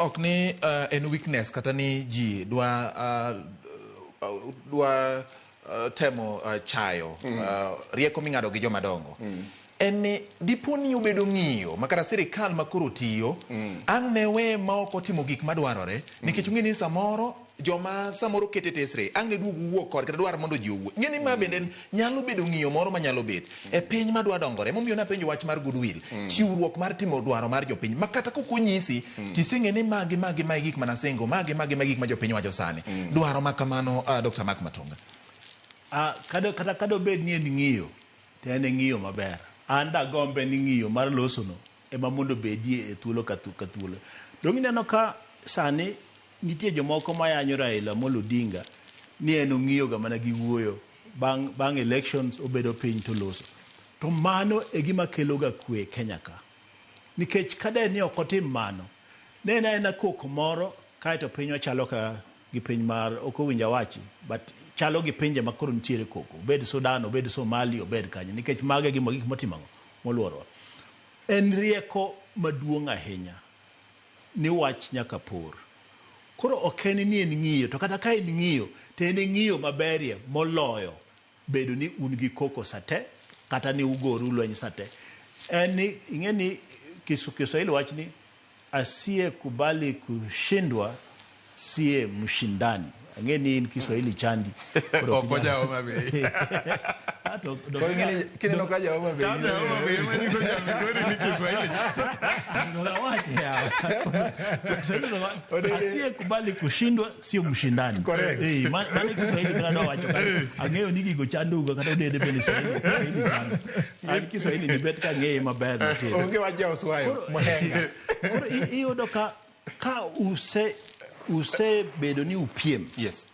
ok ni en weakness kata ni ji dwa dwa temo chayo rieko ming'ado gi joma dongo. En ni dipo ni obedo ng'iyo ma kata sirikal ma koro tiyo ang' ne we ma ok otimo gik madwarore nikech ung'e ni samoro joma samoro kete tesre ang' ne duog wuok kod kata dwar mondo ji owuo. Ng'e ni ma bende nyalo bedo ng'iyo moro manyalo bet e piny madwa dongore. Emomiyo napenjo wach mar goodwill, chiwruok mar timo dwaro mar jopiny ma kata kok onyisi tiseng'e ni magi magi magi gik manasingo, magi magi magi gik ma jopiny wacho sani. Dwaro ma kamano, Dr. Mark Matonga. Ah, kata kada obed ni en ng'iyo to en e ng'iyo maber. An dagombe ni ng'iyo mar losono ema mondo obedie e thuolo ka thuolo. Dong' ineno ka sani nitie jomoko mayanyo Raila Amolo Odinga ni en ong'iyo ga mana gi wuoyo bang' elections obedo piny to loso. To mano e gima kelo ga kwe e Kenya ka. Nikech ka de ni ok otim mano, ne en aena koko moro kaeto pinywa chalo ka gi piny mar ok owinjo awachi but chalo gi pinje ma koro nitiere koko, obed Sudan, obed Somalia, obed kanye, nikech mago e gima gik motimo ang'o moluorowa. En rieko maduong' ahinya ni wach nyaka por. Koro ok en ni en ng'iyo, to kata ka en ng'iyo to en e ng'iyo maberie moloyo bedo ni un gi koko sate kata ni ugoru lweny sate. En ni ing'e ni Kiswahili wach ni asiye kubali kushindwa siye mshindani. Ang'e ni in Kiswahili chandi. Koro Ok oja Homa Bay. Ah, Koro ing'e ni kineno ka ja Homa Bay. Kaja Homa Bay ema nyiso ja Migori ni Kiswahili Ndo nawache ya. Kiswahili asiye kubali kushindwa sio mshindani. Correct. Eh, mano Kiswahili mina wacho ka. Ang'eyo ni gigo chanduga kata odede bende Swahili chando. An Kiswahili ni bet ka ang'eye maber matin. Onge wach ja Oswayo. Mhenga. Koro iyudo ka usebedo ni upiem. Yes.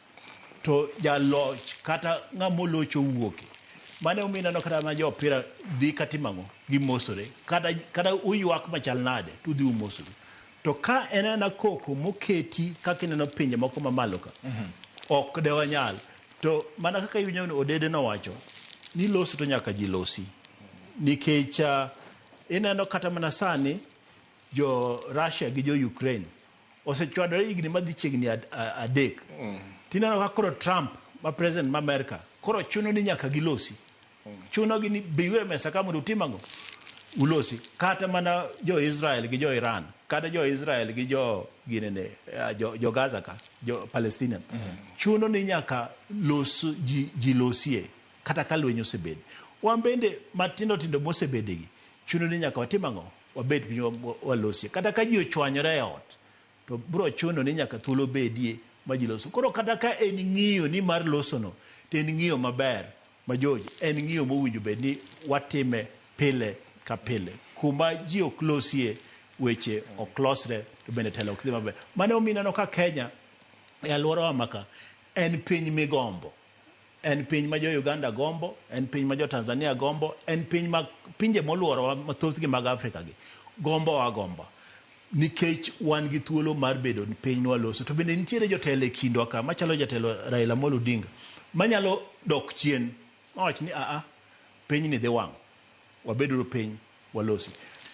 To jaloch kata ng'ama olocho wuoke. Mano emomiyo ineno kata mana jo opira dhi katimo ang'o? Gimosore. Kata uywak machal nade to udhi umosoru. To ka en aena koko moketi kaka ineno pinje moko mamalo ka, ok de wanyal. To mana kaka iwinjo ni Odede nowacho ni loso to nyaka ji losi. Nikech ineno kata mana sani jo Russia gi jo Ukraine osechwadore higni madhi chiegni adek. Tineno ka koro Trump ma president ma America koro chuno ni nyaka gilosi. Chuno gi ni biuru e mesa ka mondo utim ang'o? Ulosi. Kata mana jo Israel gi jo Iran, kata jo Israel gi jo ginene, jo Gaza ka, jo Palestinian. Chuno ni nyaka los, ji losie kata ka lweny osebed. Wan bende matindo tindo mosebedegi, chuno ni nyaka watim ang'o? Wabed piny walosie. Kata ka ji ochwanyore e ot, to bro chuno ni nyaka thuolo bedie ma ji loso. Koro kata ka en ng'iyo ni mar losono, to en ng'iyo maber ma George, en ng'iyo mowinjo bed ni watime pile ka pile. Kuma ji ok losie, weche ok losre, to bende telo ok dhi maber. Mano emomiyo ineno ka Kenya, e alworawa ma ka, en piny migombo. En piny ma jo Uganda gombo, en piny ma jo Tanzania gombo, en piny ma pinje moluorowa mathothgi mag Afrika gi gombo agomba. Nikech wan gi thuolo mar bedo piny nwaloso. To bende nitiere jotelo e kindwa ka, machalo jatelo Raila Amolo Odinga, manyalo dok chien, mawach ni aa, pinyni dhi wang', wabeduru piny walosi.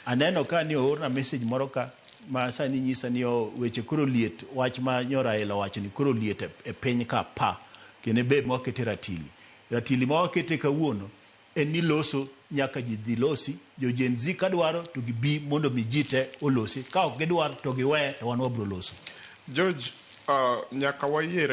Aneno ka ni oorna message moro ka, ma sani nyisa ni weche koro liet, wach ma nyo Raila owacho ni koro liet e piny ka pa, kendo be mwakete ratili. Ratili ma wakete kawuono en ni loso nyaka ji dhi losi, jo Gen Z ka dwaro to gibi mondo mi ji te olosi, ka ok gidwar to giwe to wan wabro loso. George, nyaka wayiere